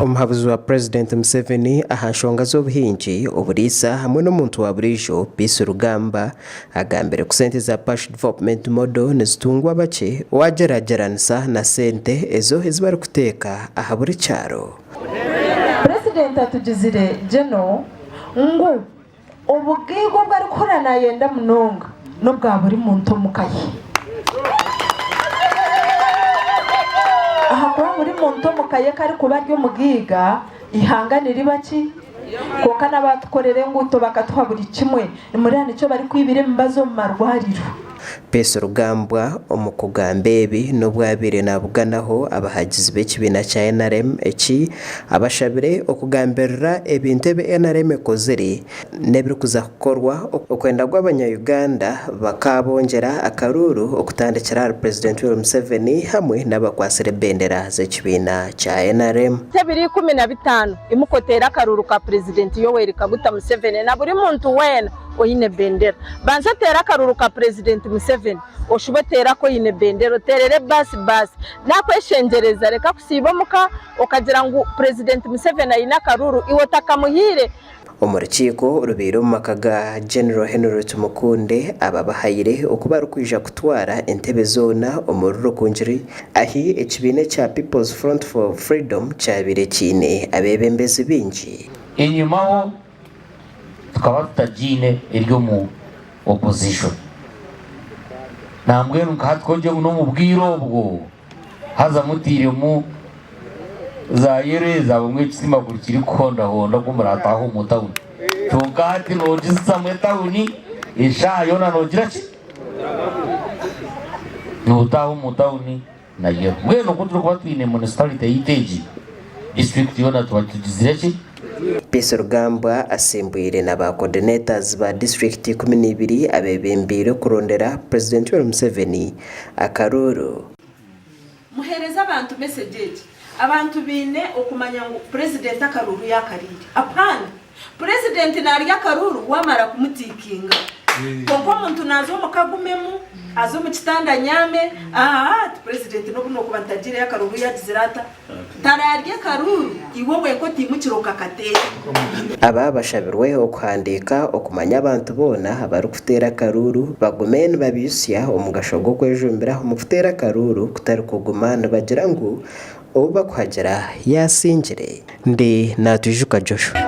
Omuhabuzi wa Purezidenti Museveni aha nshonga z'obuhingi, oburiisa hamwe n'omuntu wa buriijo, Peace Rugamba agambire ku sente za Pash Development Model nizitungwa bakye wagyeragyeranisa na sente ezo ezi barikuteeka aha buri kyaro. Purezidenti atugizire General ngu Obugaiga obu arikuhurira naayenda munonga n'obwa buri muntu omu ka ye. Ahakuba buri muntu omu ka ye ku arikuba ari omugaiga, eihanga niriba ki? Kwonka n'abaatukorera enguuto bakatuha buri kimwe, nimureeba nikyo barikwibira emibazi omu marwariro. Peace Rugambwa omu kugamba ebi n'obu abaire nabuganaho abahagizi b'ekibiina kya NRM eki abashabire okugambirira ebintu ebi NRM ekozire n'ebirikuza kukorwa okwenda ngu abanya Uganda bakaabongyera akaruuru okutandikira ahari Purezidenti Yoweri Museveni hamwe n'abakwatsire ebendera z'ekibiina kya NRM. Ebiro 15 imuka oteere akaruuru ka Purezidenti Yoweri Kaguta Museveni na buri muntu weena oine bendera. Banza oteere akaruru ka Purezidenti Museveni, oshube oteere aku oine bendera, oteerere baasi baasi. Nakweshengyereza reka kusiiba omuka okagira ngu Purezidenti Museveni aine akaruru iwe otakamuhaire. Omu rukiiko orubaire omu maka ga General Henry Tumukunde, aba bahaire oku barikwija kutwara entebe zoona omuri Rukungiri ahi ekibiina ekya People's Front for Freedom kyabaire kiine abeebembezi baingi. Enyimaho tukaba tutagiine eri omu opposition. Nambwenu nka hati ku ogye n'omu bwire obwo haza mutairemu za yellow ezi abamwe ekitima kuri kirikuhondahonda oku murataaha omu tawuni. Kwonka hati nogizamu etawuni eshaaha yoona nogira ki? Notaaha omu tawuni na yellow. Mbwenu ku turikuba twine municipality yaitu egi, district yoona tuba tugizire ki? Peace Rugambwa asimbwire na ba coordinators ba disiturikiti 12 abebembeire okurondera Purezidenti Yoweri Museveni akaruuru. Muheereze abantu message egi. Abantu baine okumanya ngu Purezidenti akaruuru yaakariire. Apaana! Purezidenti naarya akaruuru waamara kumutiikinga. Kwonka omuntu naaza omuka agumemu, aze omu kitanda anyaame, aa ati Purezidenti n'obu nookuba ntagiireyo akaruuru yaagizire ata? Taraarye karuuru, iwe wenka otaimukire okakateera. Aba bashabirwe okuhandiika okumanya abantu boona abarikuteera akaruuru bagume nibabijutsya omugasho gw'okwejumbira omu kuteera akaruuru kutari kuguma nibagira ngu ou bakuhagira yaasingire. Ndi Natwijuka Joshua.